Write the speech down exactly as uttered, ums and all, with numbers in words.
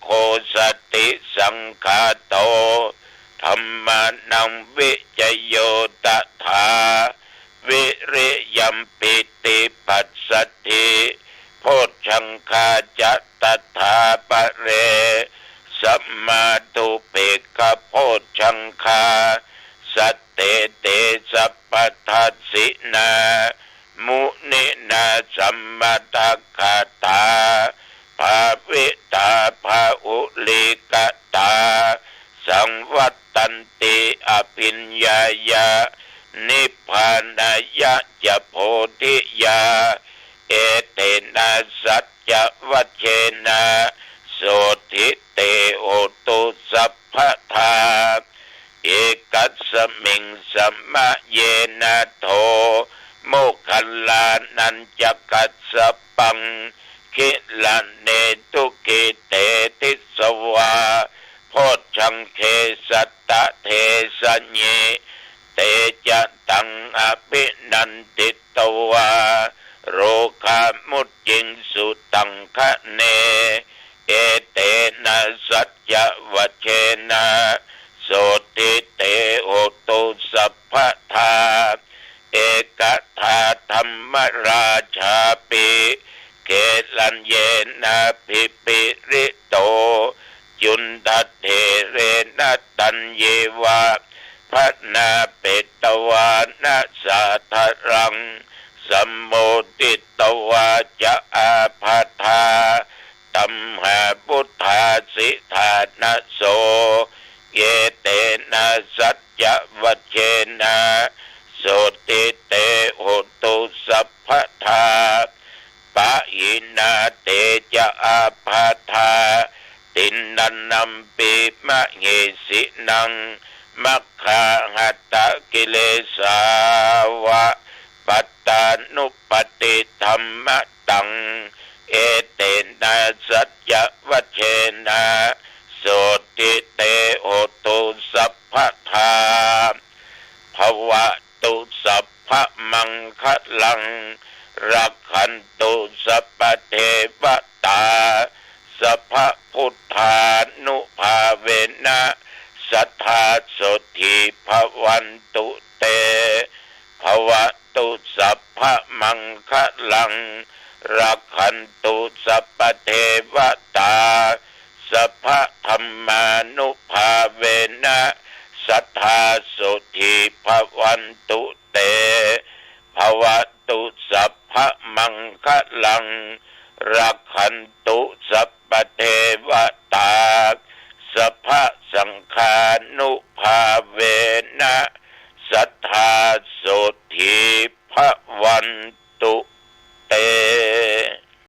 soko satisaṅkhāto dhammānaṃ vicayo tathā viriyampītipassaddhi bojjhaṅgā ca tathāpare samādhupekkhabojjhaṅgā sattete sabbadassinā muninā sammadakkhātā bhāvitā bahulīkatā saṃvattanti abhiññāya nibbānāya ca bodhiyā. Etena saccavajjena sotthi te hotu sabbadā. Ekasmiṃ samaye nātho moggallānañca kassapaṃ gilāne dukkhite disvā bojjhaṅge satta desayi. Te ca taṃ abhinanditvā rogā mucciṃsu taṅkhaṇe. Etena saccavajjena sotthi te hotu sabbadā. Ekadā dhammarājāpi gelaññenābhipīḷito cundattherena taññeva bhaṇāpetvāna sādaraṃ sammoditvā ca ābādhā tamhā vuṭṭhāsi ṭhānaso. Etena saccavajjena sotthi te hotu sabbadā. Pahīnā te ca ābādhā tiṇṇannampi mahesinaṃ maggāhatakilesā va pattānuppattidhammataṃ. Etena saccavajjena sotthi te hotu sabbadā. Bhavatu sabbamaṅgalaṃ rakkhantu sabbadevatā sabbabuddhānubhāvena sadā sotthī bhavantu te. Bhavatu sabbamaṅgalaṃ rakkhantu sabbadevatā sabbadhammānubhāvena sadā sotthī bhavantu te. Bhavatu sabbamaṅgalaṃ rakkhantu sabbadevatā sabbasaṅghānubhāvena sadā sotthī bhavan